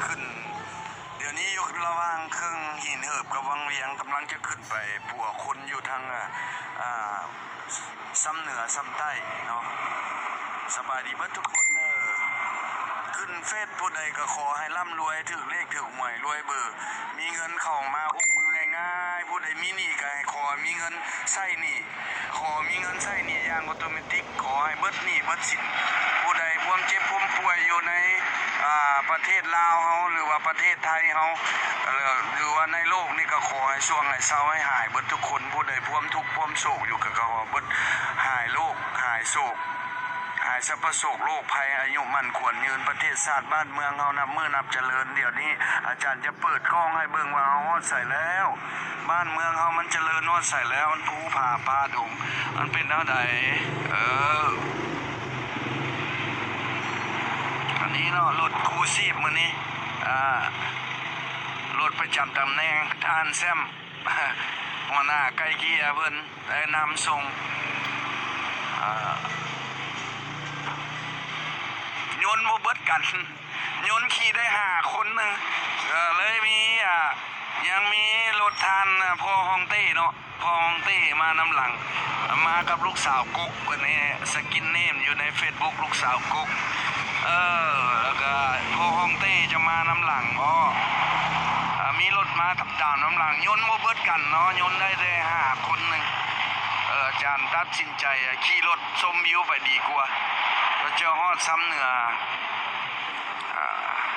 ຂຶ້ນ ດຽວນີ້ຢູ່ລະຫວ່າງເຄິ່ງຫີນເຫີບກັບວັງວຽງ ກຳລັງຈະຂຶ້ນໄປປົວຄົນຢູ່ທາງ ອາ ອາ ຊຳເໜືອຊຳໃຕ້ເນາະ. ສະບາຍດີເບິດທຸກຄົນເດີ. ຂຶ້ນເຟສຜູ້ໃດກໍຂໍໃຫ້ລ່ຳລວຍ ຖືກເລກຖືກຫວຍລວຍເບີ ມີເງິນເຂົ້າມາອົບມືງ່າຍໆ. ຜູ້ໃດມີໜີ້ກໍໃຫ້ຂໍມີເງິນໃຊ້ໜີ້ ຂໍມີເງິນໃຊ້ໜີ້ຢ່າງໂອໂຕເມຕິກ ຂໍໃຫ້ເບິດໜີ້ເບິດສິນ. ຜູ້ໃດຄວາມເຈັບຄວາມປ່ວຍຢູ່ໃນ ອາ ປະເທດລາວເຮົາ ຫຼືວ່າປະເທດໄທເຮົາ ຫຼືວ່າໃນໂລກນີ້ ກໍຂໍໃຫ້ຊ່ວງໃຫ້ເຊົາໃຫ້ຫາຍເບິດທຸກຄົນ. ຜູ້ໃດຄວາມທຸກຄວາມໂສກຢູ່ ກໍຂໍເບິດ ຫາຍໂລກ ຫາຍໂສກ ຫາຍສັບພະໂສກໂລກໄພ ອາຍຸໝັ້ນຂວັນຍືນ. ປະເທດຊາດບ້ານເມືອງເຮົານັບມື້ນັບຈະເລີນ. ດຽວນີ້ອາຈານຈະເປີດກ້ອງໃຫ້ເບິ່ງວ່າເຮົາຮອດໃສແລ້ວ. ບ້ານເມືອງເຮົາມັນຈະເລີນຮອດໃສແລ້ວ ມັນພູຜາປ່າດົງ ມັນເປັນແນວໃດ. ເອີ ອັນນີ້ເນາະ ລົດກູ້ຊີບມື້ນີ້ ອາ ລົດປະຈຳຕຳແໜ່ງ ທ່ານແຊມ ຫົວໜ້າໄກ່ເກ່ຍເພິ່ນໄດ້ນຳສົ່ງ ອາ ຍົນບໍ່ເບິດກັນ ຍົນຂີ່ໄດ້ຫ້າຄົນໜຶ່ງ ເອີ ເລີຍມີ ອາ ຍັງມີລົດທ່ານ ອາ ພໍ່ຮອງເຕ້ເນາະ ພໍ່ຮອງເຕ້ມານຳຫຼັງ ມາກັບລູກສາວກົກ ເພິ່ນໃຫ້ສະກິນເນມຢູ່ໃນເຟສບຸກ ລູກສາວກົກ ເອີ ແລ້ວກະພໍ່ຮອງເຕ້ຈະມານຳຫຼັງບໍ ອາ ມີລົດມາຕາມນຳຫຼັງ ຍົນບໍ່ເບິດກັນເນາະ ຍົນໄດ້ແຕ່ຫ້າຄົນໜຶ່ງ ເອີ ອາຈານຕັດສິນໃຈ ອາ ຂີ່ລົດຊົມວິວໄປດີກວ່າ ແລ້ວຈະຮອດຊຳເໜືອ. ອາ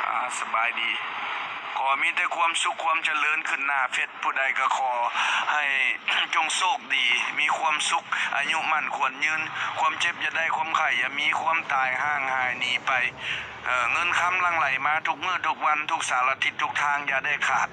ອາ ສະບາຍດີ ຂໍມີແຕ່ຄວາມສຸກຄວາມຈະເລີນຂຶ້ນໜ້າເຟສ ຜູ້ໃດກໍຂໍໃຫ້ຈົ່ງໂຊກດີ ມີຄວາມສຸກ ອາຍຸໝັ້ນຂວັນຍືນ ຄວາມເຈັບຢ່າໄດ້ ຄວາມໄຂ້ຢ່າມີ ຄວາມຕາຍຫ່າງຫາຍໜີໄປ ເງິນຄຳຫຼັ່ງໄຫຼມາທຸກມື້ທຸກວັນ ທຸກສາລະທິດທຸກທາງ ຢ່າໄດ້ຂາດ.